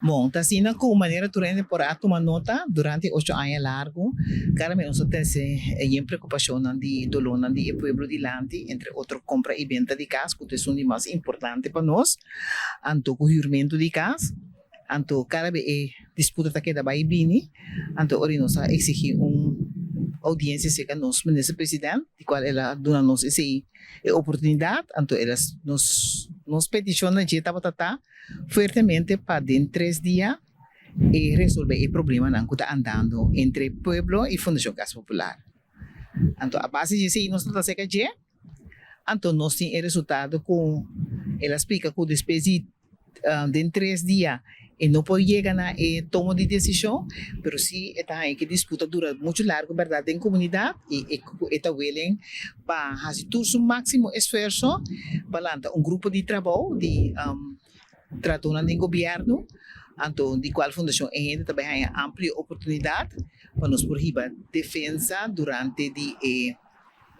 Bon, ta asina ku manera tur hende por a tuma nota durante ocho aña largu, kada mes nos a trese yen preokupashonnan di dolónan di e pueblo dilanti, entre otro kompra i benta di kas, ku ta esun di mas importante pa nos, anto ku hürmentu di kas. Anto kada be e disputa ta keda bai i bini, anto ora nos a eksigí un oudiensia serka nos minister president, di kual el a duna nos esei e oportunidat, anto el a nos nos petishon na dje tabata ta, fuertemente pa den tres dia e resolve e problemanan cu ta andando entre pueblo y Fundacion Cas Popular. Anto a base di esey nos ta acerca dje, anto nos tin e resultado cu el a splica cu despues di den tres dia e no por yega na e tomo di decision, pero si e ta haña cu e disputa dura mucho largo berdad den comunidad y e ta willing pa hasi tur su máksimo esfuerso pa lanta un grupo di trabou di tratonan den gobièrnu, anto di kual Fundashon E Hende ta bai haña amplio oportunidat pa nos por hiba defensa durante di e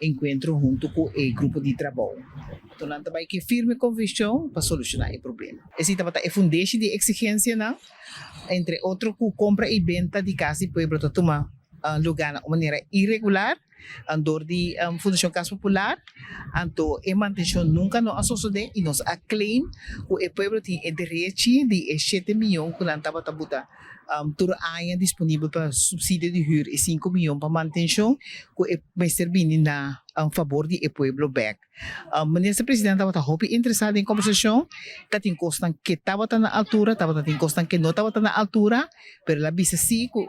enkuentro huntu ku e grupo di trabou. Anto nan ta bai ku e firme konvikshon pa solushoná e problema. Esei tabata e fundeshi di e eksigensianan, entre otro ku kompra i benta di kas di pueblo ta tuma lugá na un manera iregular. Dor di Fundashon Kas Popular, anto e mantenshon nunka no a sosodé i nos a claim ku e pueblo tin e derechi di e shete miyon ku nan tabata buta tur aña disponibel pa supsidio di hür i sinku miyon pa mantenshon ku e mester bini na fabor di e pueblo bèk. Minister President tabata hopi interesá den kombersashon, ta tin kosnan ke tabata na altura, tabata tin kosnan ke no tabata na altura, pero el a bisa si ku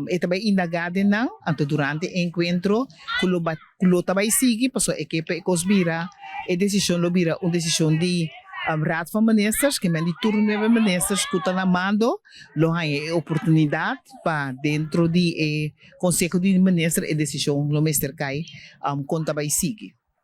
e ta bai indagá den nan, anto durante e enkuentro ku lo ku lo ta bai sigui pasobra e ke pa e kos bira, e desishon lo bira un desishon di Raad van Ministers, ke men di tur nuebe ministers ku ta na mando lo haña e oportunidat pa dentro di e Conseho di Minister e desishon lo mester kai kon ta bai sigui.